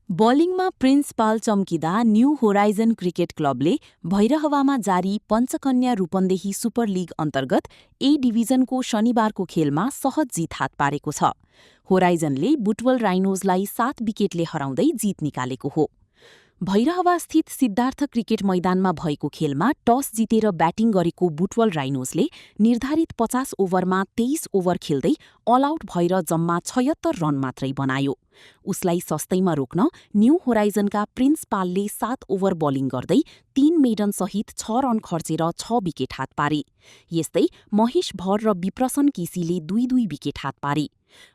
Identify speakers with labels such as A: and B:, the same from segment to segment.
A: बलिङमा prince पाल चम्किँदा new horizon cricket क्लबले भैरहवामा जारी पञ्चकन्या रूपन्देही सुपर लिग अन्तर्गत ए डिभिजनको शनिबारको खेलमा सहज जित हात पारेको छ। होराइजनले बुटवल राइनोजलाई 7 विकेटले हराउँदै जित निकालेको हो। भैरहवास्थित सिद्धार्थ क्रिकेट मैदानमा भएको खेलमा टस जितेर ब्याटिङ गरेको बुटवल राइनोजले निर्धारित 50 ओभरमा 23 ओभर खेल्दै अल आउट भएर जम्मा 76 रन मात्रै बनायो। उसलाई सस्तैमा रोक्न न्यू होराइजनका प्रिन्स पालले 7 ओभर बलिङ गर्दै 3 मेडनसहित 6 रन खर्चेर 6 विकेट हात पारे। यस्तै महेश भर र विप्रसन केसीले 2-2 विकेट हात पारे।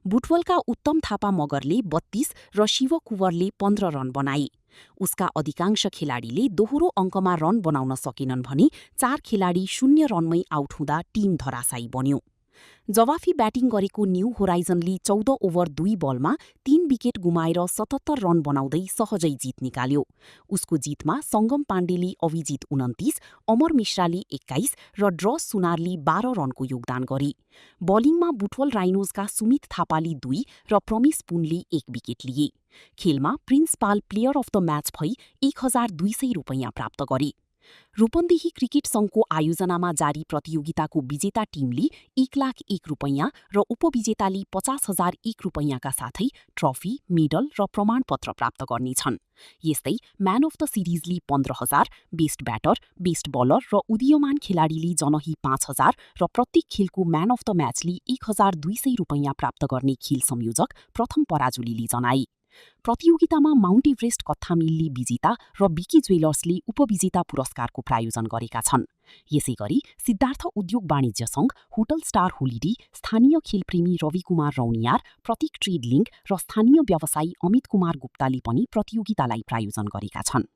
A: बुटवलका उत्तम थापा मगरले 32 र शिव कुवरले 15 रन बनाए। उसका अधिकांश खेलाडीले दोहोरो अङ्कमा रन बनाउन सकेनन् भने 4 खेलाडी 0 रनमै आउट हुँदा टिम धराशायी बन्यो। जवाफी ब्याटिङ गरेको न्यू होराइजनले 14 ओभर 2 बलमा 3 विकेट गुमाएर 77 रन बनाउँदै सहजै जित निकाल्यो। उसको जितमा सङ्गम पाण्डेले अभिजित 29, अमर मिश्राले 21 र ड्रस सुनारले 12 रनको योगदान गरे। बलिङमा बुटवल राइनोजका सुमित थापाले 2 र प्रमेश पुनले 1 विकेट लिए। खेलमा प्रिन्स पाल प्लेयर अफ द म्याच भई 1200 रुपैयाँ प्राप्त गरे। रूपन्देही क्रिकेट सङ्घको आयोजनामा जारी प्रतियोगिताको विजेता टिमले 1,01,000 रुपैयाँ र उपविजेताले 50,001 रुपैयाँका साथै ट्रफी, मेडल र प्रमाणपत्र प्राप्त गर्नेछन्। यस्तै म्यान अफ द सिरिजले 15,000, बेस्ट ब्याटर, बेस्ट बलर र उदीयमान खेलाडीले जनही 5,000 र प्रत्येक खेलको म्यान अफ द म्याचले 1,200 रुपैयाँ प्राप्त गर्ने खेल संयोजक प्रथम पराजुलीले जनाए। प्रतियोगितामा माउन्ट एभरेस्ट कत्था मिलले विजेता र बिकी ज्वेलर्सले उपविजेता पुरस्कारको प्रायोजन गरेका छन्। यसैगरी सिद्धार्थ उद्योग वाणिज्य सङ्घ, होटल स्टार होलिडे, स्थानीय खेलप्रेमी रविकुमार रौनियार, प्रतीक ट्रेड लिङ्क र स्थानीय व्यवसायी अमित कुमार गुप्ताले पनि प्रतियोगितालाई प्रायोजन गरेका छन्।